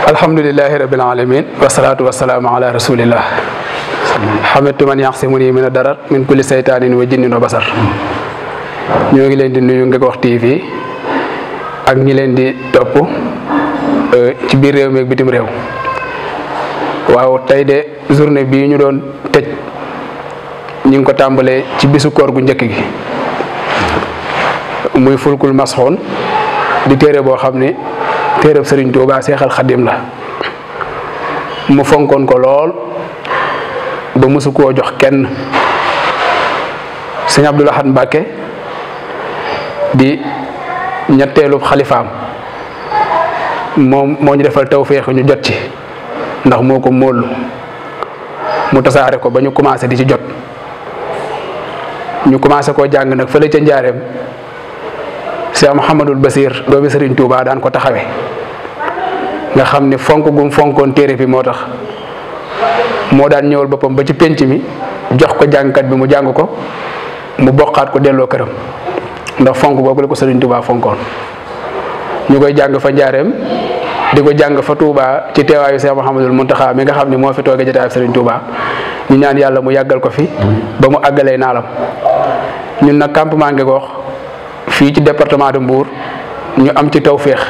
alhamdulillahi rabbil alamin wasalaatu wasalaamu ala rasulillah xamatu man yaxsimuni min a darar min kulli saytaanin wa jinnin wa basar. ñoo ngi leen di nuyu Ngegox TV ak ñi leen di topp ci biir réew mi ak bitim réew. waaw tey de journée bii ñu doon tëj ñu ngi ko tàmbalee ci bisu koor gu njëkk gi muy fulkul masxoon di téere boo xam ne téereb Sëriñ Tuubaa Seexal Xadim la mu fonkoon ko lool ba mësu koo jox kenn. sëñ Abdul Ahad Mbàkke di ñetteelub xalifaam moom moo ñu defal tawféex ñu jot ci ndax moo ko móolu mu tasaare ko ba ñu commencé di ci jot ñu commencé koo jàng nag fële ca njaareem Cheikh Mouhamadul Basir doomi Sëriñ Tuubaa daan ko taxawe nga xam ne fonk gum fonkoon téere bi moo tax moo daan ñëwal boppam ba ci penc mi jox ko jàngkat bi mu jàng ko mu bokkaat ko delloo këram ndax fonk boobu la ko Sëriñ Tuubaa fonkoon. ñu koy jàng fa njaareem di ko jàng fa Touba ci teewaayu Cheikh Mouhamadul Mountakha mi nga xam ne moo fi toogee jotaayu Sëriñ Tuubaa ñu ñaan yàlla mu yàggal ko fi ba mu àggalee naalam. ñun nag campement Ngegox fii ci département de Mbour ñu am ci tawféex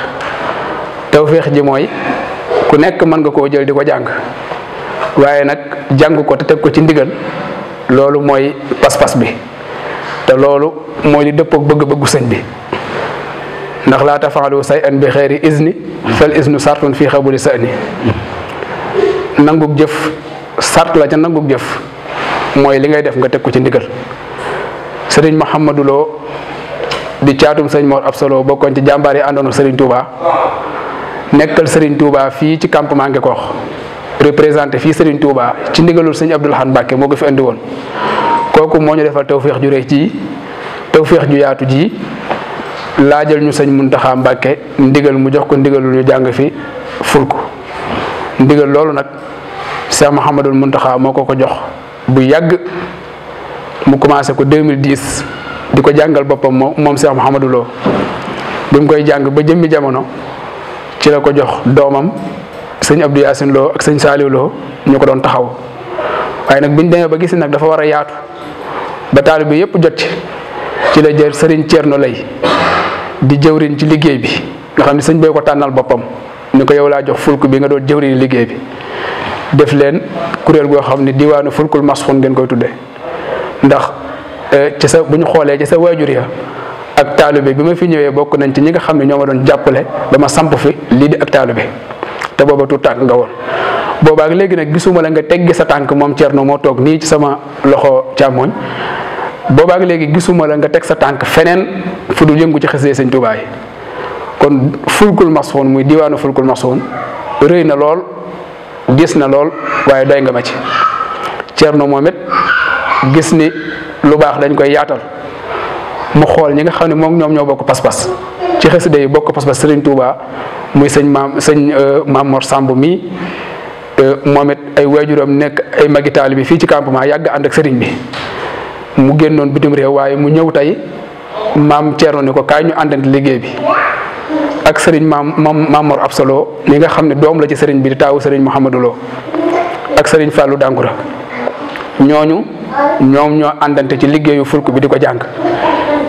ji mooy ku nekk mën nga koo jël di ko jàng waaye nag jàng ko te teg ko ci ndigal loolu mooy pas-pas bi te loolu mooy li dëppook bëgg-bëggu sëñ bi ndax laa tafaalu say an bi xeeri izni fal isnu sartun fii xabuli sa ni nangug jëf sart la ca nangug jëf mooy li ngay def nga teg ko ci ndigal. sëriñ Mouhamadou Lo di caatum sëñ Mor Absalo bokkoon ci jàmbaar yi àndoon Sëriñ Touba nekkal Sëriñ Touba fii ci campement Ngegox représenté fii Sëriñ Touba ci ndigalul sëñ Abdul Ahad Mbàkke moo ko fi andi woon. kooku moo ñu defal tawféex ju rëy ci tawféex ju yaatu ji laajal ñu sëñ Muntaxa Mbàkke ndigal mu jox ko ndigalul ñu jàng fi fulku ndigal loolu nag Cheikh Mouhamadul Muntaxa moo ko jox bu yàgg. mu commencé ko 2010 di ko jàngal boppam moom Cheikh Mouhamadou Lo bi mu koy jàng ba jëmmi jamono ci la ko jox doomam sëñ Abdou Yacine Lo ak sëñ Saliou Lo ñu ko doon taxaw waaye nag biñ demee ba gis nag dafa war a yaatu ba taalibe bi yëpp jot ci la jël sëriñ Thierno Lay di jëwriñ ci liggéey bi nga xam ne sëñ bee ko tànnal boppam ni ko yow laa jox fulk bi nga doon jëwriñ liggéey bi def leen kuréel goo xam ne diwaanu fulkul masxun ngeen koy tuddee. ndax ci sa bu ñu xoolee ci sa waajur ya ak taalibe bi ma fi ñëwee bokk nañ ci ñi nga xam ne ñoo ma doon jàppale ba ma samp fi lii di ak taalibe te booba tuut tànk nga woon. boobaak léegi nag gisuma la nga teggi sa tànk moom Thierno moo toog nii ci sama loxo càmmoñ boobaak léegi gisuma la nga teg sa tànk feneen fu dul yëngu ci xasee Sëñ Tuubaa yi kon fulkul masxoon muy diwaanu fulkul masxoon rëy na lool gis na lool waaye doy nga ma ci Thierno moom it gis ni lu baax dañ koy yaatal mu xool ñi nga xam ne moom ñoom ñoo bokk pas-pas ci xasida yi bokk pas-pas Sëriñ Tuubaa muy sëñ Maam Mor Samb mii moom it ay waajuram nekk ay magi taalibe bi fii ci campement yàgg ànd ak sëriñ bi mu génnoon bitim réew waaye mu ñëw tey maam Thierno ni ko kaay ñu àndante liggéey bi ak sëriñ Maam Mor Absalo mi nga xam ne doom la ci sëriñ bi di taawu sëriñ Mouhamadou Lo ak sëriñ Fallou Dangoura ñoom ñoo àndante ci liggéeyu fulku bi di ko jàng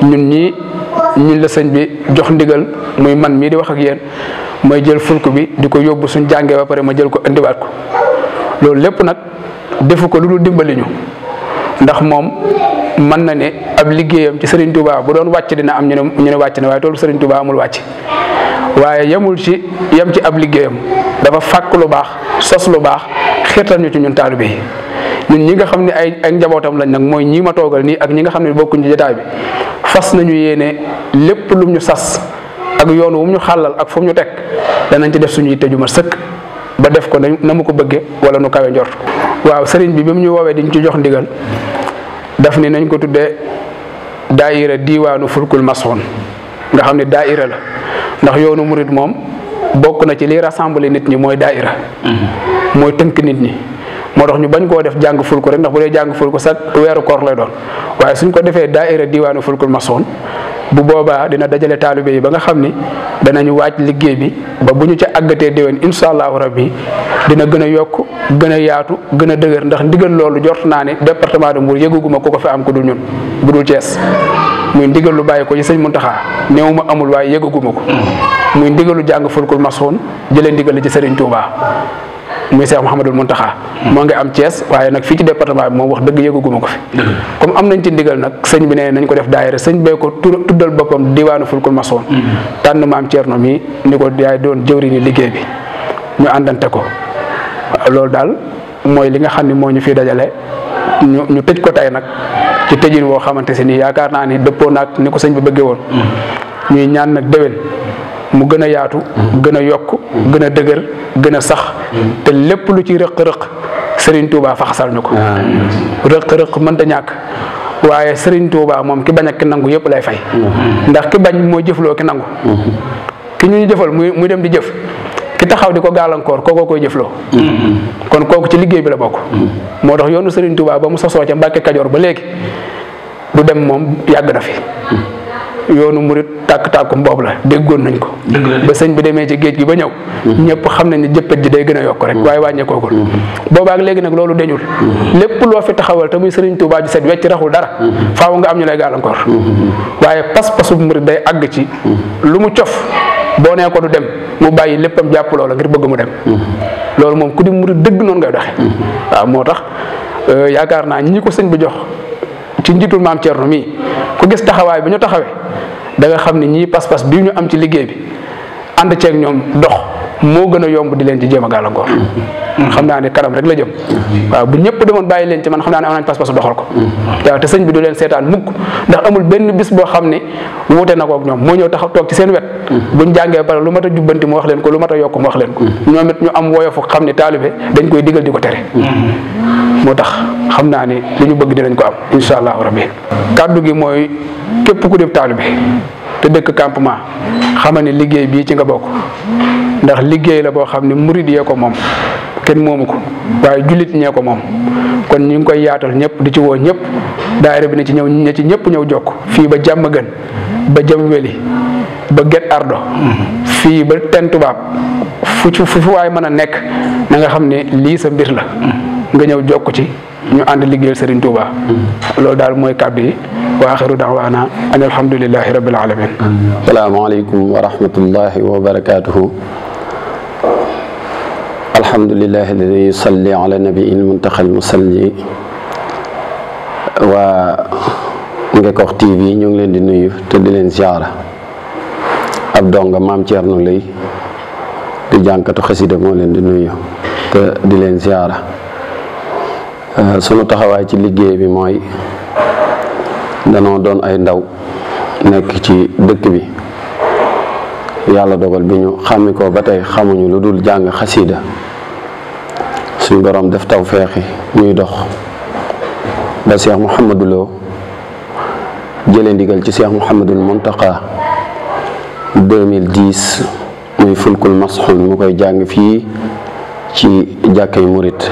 ñun la sëñ bi jox ndigal muy man mii di wax ak yéen mooy jël fulku bi di ko yóbbu suñ jàngee ba pare ma jël ko indiwaat ko loolu lépp nag defu ko lu dul dimbali ñu ndax moom mën na ne ab liggéeyam ci Serigne Touba bu doon wàcc dina am ñu ne wàcc na waaye toolu Serigne Touba amul wàcc waaye yem ci ab liggéeyam dafa fàkk lu baax sos lu baax xeetal ñu ci ñun taalibe yi ñun ñi nga xam ne ay njabootam lañ nag mooy ñii ma toogal nii ak ñi nga xam ne bokkuñ ci jotaay bi fas nañu yéene lépp lum ñu sas ak yoon wu ñu xàllal ak fu mu ñu teg danañ ci def suñu yitte ju ma sëkk ba def ko na mu ko bëggee wala nu kawe njort. waaw sëriñ bi mu ñu woowee diñ ci jox ndigal daf ni nañ ko tuddee daayira diiwaanu fulkul masxoon nga xam ne daayira la ndax yoonu murit moom bokk na ci liy rassembler nit ñi mooy daayira mooy tënk nit ñi. moo tax ñu bañ koo def jàng fulku rek ndax bu dee jàng fulku sax weeru koor lay doon waaye suñ ko defee daaira diwaanu fulkul masoon bu boobaa dina dajale taalibe yi ba nga xam ni danañu waaj liggéey bi ba bu ñu ca àggatee déwén incha allahu rabbi dina gën a yokk gën a yaatu gën a dëgër ndax ndigal loolu jort naa ne département de Mbour yëguguma ku ko fi am ku dul ñun bu dul Thiès muy ndigal lu bàyyi ko ci sëñ Muntaxa néew ma amul waaye yëguguma ko muy ndigalu jàng fulkul masoon jëlee ndigal li ci Serigne Touba muy Cheikh Mouhamadul Muntaxa moo ngi am Thiès waaye nag fii ci département bi moom wax dëgg yëguguma ko fi comme am nañ ci ndigal nag sëñ bi ne nañ ko def daayira sëñ bee ko tuddal boppam diwaanu fulkul masoon tànn maam Thierno mi ni ko yaay doon jëwriñu liggéey bi ñu àndante ko loolu daal mooy li nga xam ne moo ñu fi dajale ñu tëj ko tey nag ci tëjin woo xamante si nii yaakaar naa ni dëppoo naag ni ko sëñ bi bëggee woon ñuy ñaan nag déwén mu gën a yaatu gën a yokk gën a dëgër gën a sax te lépp lu ci rëq-rëq Serigne Touba faxasal ñu ko rëq-rëq mënta ñàkk waaye Serigne Touba moom ki bañ ak ki nangu yëpp lay fay ndax ki bañ mooy jëfloo ki nangu ki ñu jëfal muy dem di jëf ki taxaw di ko gàllankoor kookoo koy jëfloo kon kooku ci liggéey bi la bokk moo tax yoonu Serigne Touba ba mu sosoo ca Mbàkke Kajoor ba léegi du dem moom yàgg na fi yoonu murit tàkk-tàkkum boobu la déggoon nañ ko ba sëñ bi demee ci géej gi ba ñëw ñëpp xam nañ ne jëppët ji day gën a yokk rek waaye wàññeekoogul boobaak léegi nag loolu deñul lépp loo fi taxawal te muy Serigne Touba ji set wecc raxul dara faaw nga am ñu lay gàllankoor waaye pas-pasu murit day àgg ci lu mu cof boo nee ko du dem mu bàyyi léppam jàpp loola ngir bëgg mu dem loolu moom ku di murit dëgg noonu ngay doxe waaw moo tax yaakaar naa ñi ko sëñ bi jox ci njiitul maam Thierno mii ku gis taxawaay bi ñu taxawee da nga xam ne ñii pas-pas bii ñu am ci liggéey bi ànd ceeg ñoom dox moo gën a yomb di leen ci jéem a gàllankoor xam naa ne kanam rek la jëm waaw bu ñëpp demoon bàyyi leen ci man xam naa ne am nañ pas-pasu doxal ko waaw te sëñ bi du leen seetaan mukk ndax amul benn bis boo xam ne wuute na ko ak ñoom moo ñëw taxaw toog ci seen wet buñ jàngee pare lu mat a jubbanti mu wax leen ko lu mat a yokk mu wax leen ko ñoom it ñu am woyofu xam ne taalibe dañ koy digal di ko tere moo tax xam naa ne li ñu bëgg dinañ ko am incha allahu rabbi kàddu gi mooy képp ku def taalibe te dëkk campement xamal ne liggéey bii ci nga bokk ndax liggéey la boo xam ne murid yee ko moom kenn moomu ko waaye jullit ñee ko moom kon ñu ngi koy yaatal ñëpp di ci woo ñëpp daayira bi ne ci ñëw ña ci ñëpp ñëw jokk fii ba jàmm gën ba jëm weli ba Guet Ardo fii ba Ten Tubaab fu waay mën a nekk na nga xam ne lii sa mbir la nga ñëw jokk ci ñu ànd liggéeyal Serigne Touba loolu daal mooy kàddu yi wa axiru da'waana an alhamdulillahi rabbil alamin asalaamaaleykum wa rahmatullahi wa barakatuhu alhamdulillahi alladi yusalli ala nabii almuntaqa almusalli waa Ngekokh TV ñu ngi leen di nuyu te di leen ziara ab donga maam Thierno Lay di jànkatu xasida moo leen di nuyu te di leen ziara sunu taxawaay ci liggéey bi mooy danoo doon ay ndaw nekk ci dëkk bi yàlla dogal bi ñu xàmmi ko ba tey xamuñu lu dul jàng xasida suñ borom def taw feexi ñuy dox ba Cheikh Mouhamadou Lo jëlee ndigal ci Cheikh Mouhamadul Muntaqa 2010 muy fulkul masxun mu koy jàng fii ci jàkkay murit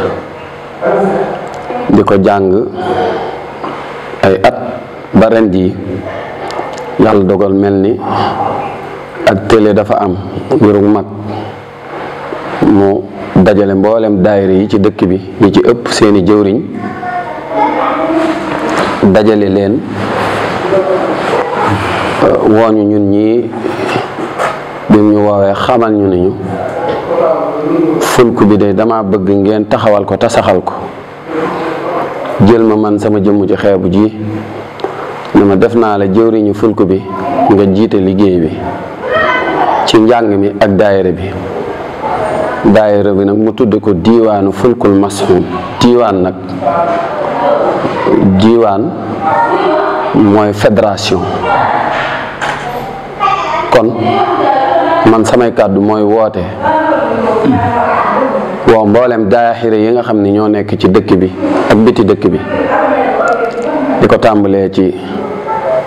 di ko jàng ay at ba ren ji yàlla dogal mel ni ak télé dafa am ngirug mag mu dajale mboolem daayira yi ci dëkk bi ñi ci ëpp seeni jëwriñ dajale leen wooñu ñun ñii bi ñu woowee xamal ñu ne ñu fulku bi de dama bëgg ngeen taxawal ko te saxal ko jël ma man sama jëmm ci xeebu ji ne ma def naa la jëwriñu fulku bi nga jiite liggéey bi ci njàng mi ak daayira bi nag mu tudd ko diiwaanu fulkul masxun diiwaan mooy fédération kon man samay kàddu mooy woote woo mboolem daayira yi nga xam ne ñoo nekk ci dëkk bi ak biti dëkk bi di ko tàmbalee ci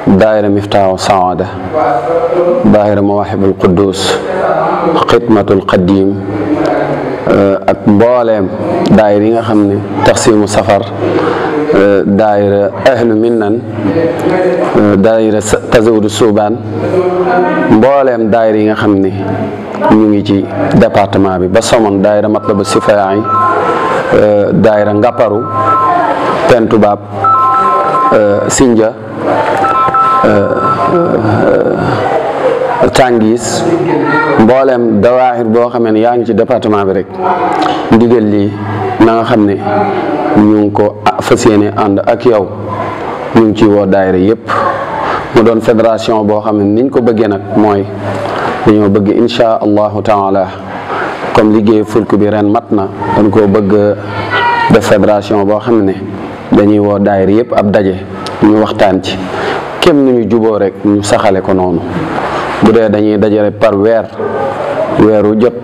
daayira Miftaahu Saada daayira Mawahibul Quddus xidmatul Qadim ak mbooleem daayira yi nga xam ne taxsimu safar daayira ahlu minnan daayira tazawudu suubaan mbooleem daayira yi nga xam ne ñu ngi ci département bi ba Somone daayira Matlabu Sifaa yi daayira Ngaparu Pentubaab Sinja Tangis mbooleem dawaaxir boo xamee ne yaa ngi ci département bi rek ndigal lii na nga xam ne ñu ngi ko fas yéene ànd ak yow ñu ngi ci woo daayira yépp mu doon fédération boo xam ne niñ ko bëggee nag mooy dañoo bëgg insha allahu taala comme liggéey fulku bi ren mat na dañ koo bëgg def fédération boo xam ne dañuy woo daayira yépp ab daje ñu waxtaan ci kem nu ñu juboo rek ñu saxale ko noonu bu dee dañuy dajale par weeru jot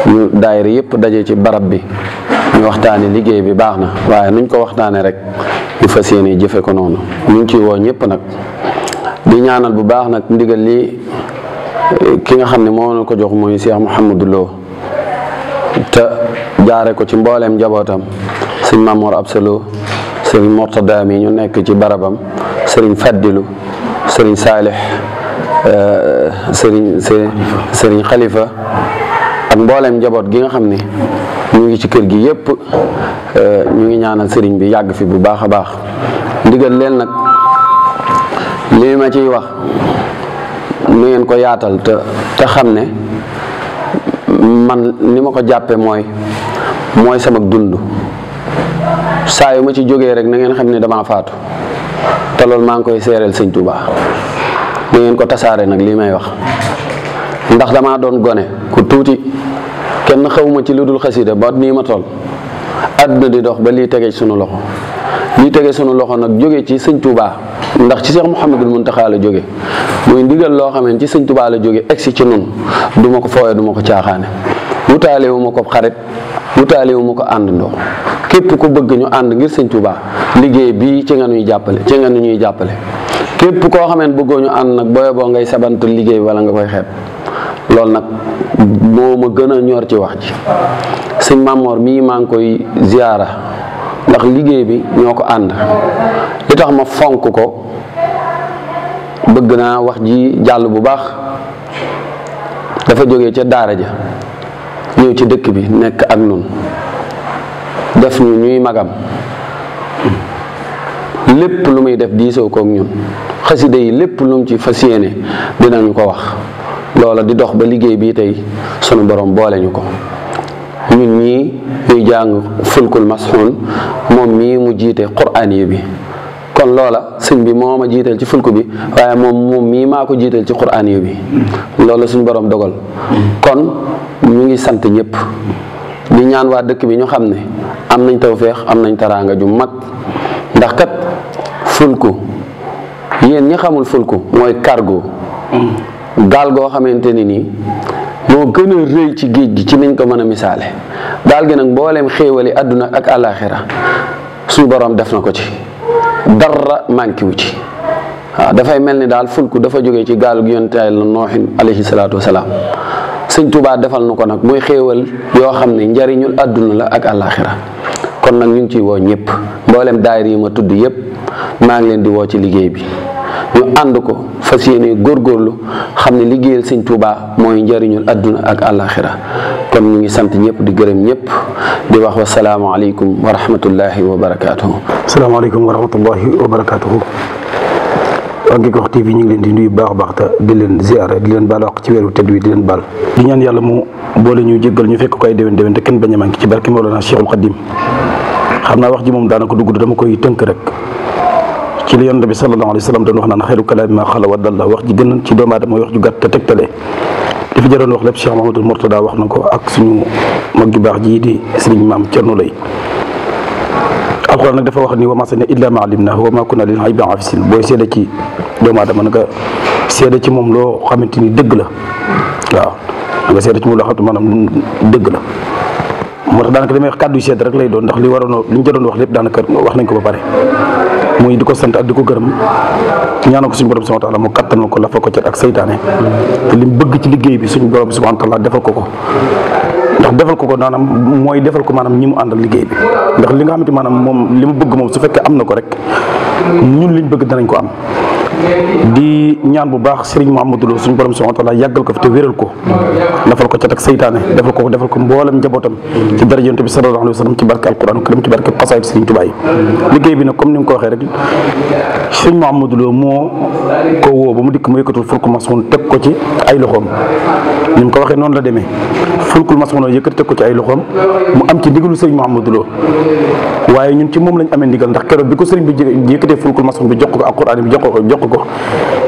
ñu daayira yépp daje ci barab bi ñu waxtaane liggéey bi baax na waaye nuñ ko waxtaane rek ñu fas yéene jëfe ko noonu ñu ngi ciy woo ñëpp nag di ñaanal bu baax nag ndigal li ki nga xam ne moo na ko jox mooy Cheikh Mouhamadou Lo te jaare ko ci mbooleem njabootam sëñ Mamour Absalo sëriñ Mortada mi ñu nekk ci barabam sëriñ Faddilu sëriñ Saalix sëriñ Xalifa ak mbooleem njaboot gi nga xam ne ñu ngi ci kër gi yépp ñu ngi ñaanal sëriñ bi yàgg fi bu baax a baax ndigal leen nag lii ma ciy wax nu ngeen ko yaatal te xam ne man ni ma ko jàppe mooy sama dund saa yu ma ci jógee rek na ngeen xam ne damaa faatu te loolu maa ngi koy seereel sëñ Tuubaa na ngeen ko tasaare nag lii may wax ndax damaa doon gone ku tuuti kenn xawma ci lu dul xasida ba nii ma toll àdduna di dox ba lii tege sunu loxo lii tege sunu loxo nag jóge ci sëñ Tuubaa ndax ci Cheikh Mouhamadul Muntaxa la jóge muy ndigal loo xam ne ci sëñ Tuubaa la jóge egsi ci nun du ma ko fooye du ma ko caaxaane wutaale wu ma ko xarit wutaale wu ma ko àndandoo képp ku bëgg ñu ànd ngir sëñ Tuubaa liggéey bii ci nga ñuy jàppale képp koo xamee bëggoo ñu ànd nag booye boo ngay sabant liggéey wala nga koy xeeb loolu nag moo ma gën a ñor ci wax ji sëñ Mamor mii maa ngi koy ziyaara ndax liggéey bi ñoo ko ànd li tax ma fonk ko bëgg naa wax ji jàll bu baax dafa jógee ca daara ja ñëw ci dëkk bi nekk ak nun def ñu ñuy magam lépp lu muy def diisoo kook ñun xasida yi lépp lu mu ci fas yéene dinañu ko wax loola di dox ba liggéey bii tey sunu borom boole ñu ko ñun ñii ñuy jàng fulkul masxuun moom mii mu jiite quraan yi bi kon loola sëñ bi moo ma jiital ci fulku bi waaye moom mii maa ko jiital ci quraan yi bi loola suñu borom dogal kon ñu ngi sant ñëpp di ñaan waa dëkk bi ñu xam ne am nañ tawféex am nañ taraanga ju mag ndax kat fulku yéen ñi xamul fulku mooy cargo gaal goo xamante ni nii moo gën a rëy ci géej gi ci niñ ko mën a misaale gaal gi nag mbooleem xéewali àdduna ak àllaaxira suñu borom def na ko ci dara manqué wu ci waaw dafay mel ni daal fulku dafa jógee ci gaalu gi yonent Yàlla nooxin alayhi salaatu wasalaam sëñ Tuubaa defal na ko nag muy xéewal yoo xam ne njariñul àdduna la ak àllaaxira kon nag ñu ngi ciy woo ñëpp mboolem daayira yi ma tudd yëpp maa ngi leen di woo ci liggéey bi ñu ànd ko fas yéene góorgóorlu xam ne liggéeyal sëñ Tuubaa mooy njariñul àdduna ak àllaaxira kon ñu ngi sant ñëpp di gërëm ñëpp di wax wasalaamaaleykum wa rahmatullahi wa barakaatuhu. asalaamaaleykum wa rahmatullahi wa barakaatuhu. waa Ngikokh TV ñu ngi leen di nuyu baax a baax te di leen ziare di leen baal wax ci weeru tedd wi di leen baal. di ñaan yàlla mu boole ñu jéggal ñu fekk ko ay déwén te kenn bañ a manqué ci barke Mawlana Cheikhul Khadim xam naa wax ji moom daanaka dugg dama koy tënk rek ci li Yonent bi sallallahu alayhi wa sallam doon wax naan xayru kalaami maa xala wa dalla wax ji gën ci doomu aadama mooy wax ju gàtt te tegtale li fi jaroon wax lépp Cheikh Mahamadul Mourtada wax na ko ak suñu mag ju baax ji di sëriñ maam Cerno Lay. alxuraan nag dafa wax ni wa maa sanna illaa maa alimnaahu wa maa kunna lil ghaybi haafiziin booy seede ci doomu aadama nga seede ci moom loo xamante ni dëgg la waaw nga seede ci moom loo xamante maanaam dëgg la moo tax daanaka damay wax kàddu yu sedd rek lay doon ndax li ñu doon wax lépp daanaka wax nañ ko ba pare muy di ko sant ak di ko gërëm ñaanal ko suñu borom subhaanahu wa taala mu kattanal ko la fa ko cat ak saytaane te li mu bëgg ci liggéey bi suñu borom subhaanahu wa taala defal ko ndax defal ko maanaam mooy defal ko maanaam ñi mu àndal liggéey bi ndax li nga xamante maanaam moom li mu bëgg moom su fekkee am na ko rek ñun liñ bëgg danañ ko am. di ñaan bu baax Serigne Mouhamadou Lo suñu borom subhanahu wa taala yàggal ko fi te wéral ko defal ko cat ak seytaane defal ko mboolem njabootam ci daraja Yonent bi sallallahu alayhi wa sallam ci barke alquran karim ci barke xasaayid Serigne Touba yi liggéey bi nag comme ni nga ko waxee rek Serigne Mouhamadou Lo moo ko woo ba mu dikk mu yëkkatul fulkul mas'uun teg ko ci ay loxoom ni mu ko waxee noonu la demee fulkul mas'uun yëkkati teg ko ci ay loxoom mu am ci ndigalu Serigne Mouhamadou Lo waaye ñun ci moom lañ amee ndigal ndax keroog bi ko Serigne bi yëkkatee fulkul mas'uun bi jox ko alquran bi jox ko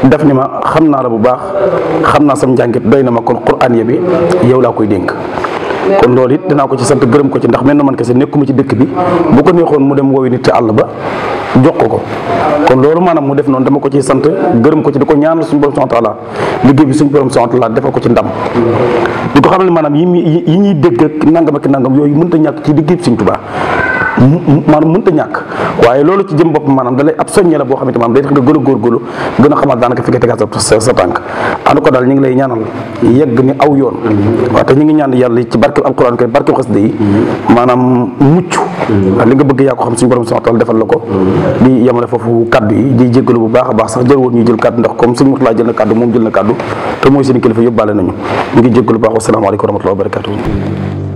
def ni ma xam naa la bu baax xam naa sam njàngit doy na ma kon quraan ya bi yow laa koy dénk kon loolu it dinaa ko ci sant gërëm ko ci ndax mel na man kese nekkuma ci dëkk bi bu ko neexoon mu dem woowi nit te àll ba jox ko kon loolu maanaam mu def noonu dama ko ciy sant gërëm ko ci di ko ñaanal suñu borom subhanahu wa taala liggéey bi suñu borom subhanahu wa taala defal ko ci ndam di ko xam ne maanaam yi ñuy dégg ak nangam ak nangam yooyu mënta ñàkk ci liggéey bi Sëriñ Tuubaa maanaam mënta ñàkk waaye loolu ci jëm bopp maanaam da lay ab soññe la boo xamante maanaam day tax nga gën a góorgóorlu gën a xamal daanaka fi nga tegaat sa tànk ànd ko daal ñu ngi lay ñaanal yegg ni aw yoon waaw te ñu ngi ñaan yàlla ci barkeb alquran kay barkeb xasida yi maanaam mucc li nga bëgg yaa ko xam suñu borom subhanahu wa taala defal la ko di yemale foofu kaddu yi di jéggalu bu baax a baax sax jër woon ñuy jël kaddu ndax comme suñu Murtala jël na kaddu moom jël na kaddu te mooy seen kilifa yóbbaale nañu ñu ngi jéggalu bu baax wasalaamaaleykum wa rahmatullahi wa barakatuh